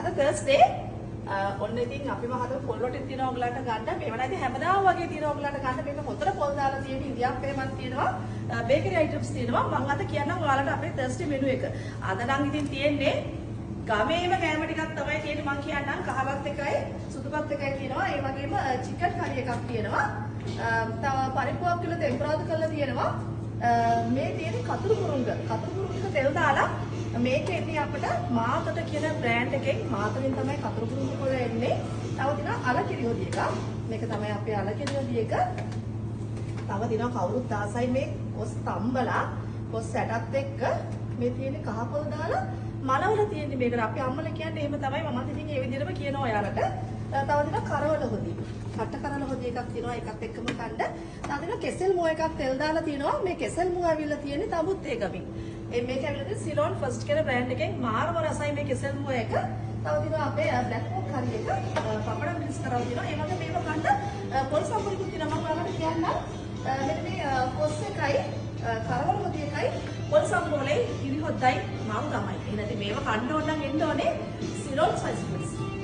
අද තර්ස්ඩේ. ඔන්න ඉතින් අපිම හදපු පොල් රොටි තියෙනවා ඔයගලන්ට ගන්න. මේවා නම් ඉතින් හැමදාම වගේ තියෙනවා ඔයගලන්ට ගන්න. මේක හොතට පොල් දාලා තියෙන ඉන්දියාප්පේමක් තියෙනවා. බේකරි අයිටම්ස් තියෙනවා. මම අද කියන්නම් ඔයාලට අපේ තර්ස්ඩේ මෙනු එක. අද නම් ඉතින් තියෙන්නේ ගමේම කෑම ටිකක් තමයි තියෙන්නේ. මං කියන්නම් කහවත් එකයි සුදුපත් එකයි තියෙනවා. ඒ වගේම චිකන් කරි එකක් තියෙනවා. තව පරිප්පුවක් කියලා තෙම්පරාදු කරලා තියෙනවා. මේ තියෙන කතුරු මුරුංග. කතුරු මුරුංග තෙල් දාලා මේක එන්නේ අපිට මාතට කියන බ්‍රෑන්ඩ් එකෙන්. මාතරින් තමයි කතුරු මුරුංග පොළ එන්නේ. තව තියෙනවා අල කිරි හොදි එකක්. මේක තමයි අපේ අල කිරි හොදි එක. තව තියෙනවා කවුරුත් ආසයි මේ කොස් තම්බලා කොස් ඇටත් එක්ක මේ තියෙන කහ පොල් දාලා මලවල තියෙන්නේ මේකට. අපේ අම්මලා කියන්නේ එහෙම තමයි. මමත් ඉතින් ඒ විදිහටම කියනවා ඔයාලට. තව තියෙනවා කරවල හොදි. කට්ට කරවල හොදි එකක් තියෙනවා, ඒකත් එක්කම කන්න. තව තියෙනවා කෙසෙල් මුව එකක් තෙල් දාලා තියෙනවා. මේ කෙසෙල් මුව ඇවිල්ලා තියෙන්නේ තඹුත් ඒකමින්. ඒ මේක ඇවිල්ලා තියෙන්නේ සිලෝන් ෆස්ට් කියන බ්‍රෑන්ඩ් එකෙන්. මාරම රසයි මේ කෙසෙල් මුව එක. තව තියෙනවා අපේ බ්ලැක් පෝක් කරි එක. පපඩම් මික්ස් කරලා තියෙනවා. ඒ වගේ මේව කන්න පොල් සම්බරිකුත් තියෙනවා. මම ඔයාලට කියන්නම්. මෙන්න මේ කොස් එකයි කරවල හොදි එකයි පොල් සම්බෝලේ කිරි හොද්දයි මාරු තමයි. එහෙනම් ඉතින් මේව කන්න ඕන නම් එන්න ඕනේ සිලෝන් ස්පයිස් ෆුඩ්ස්.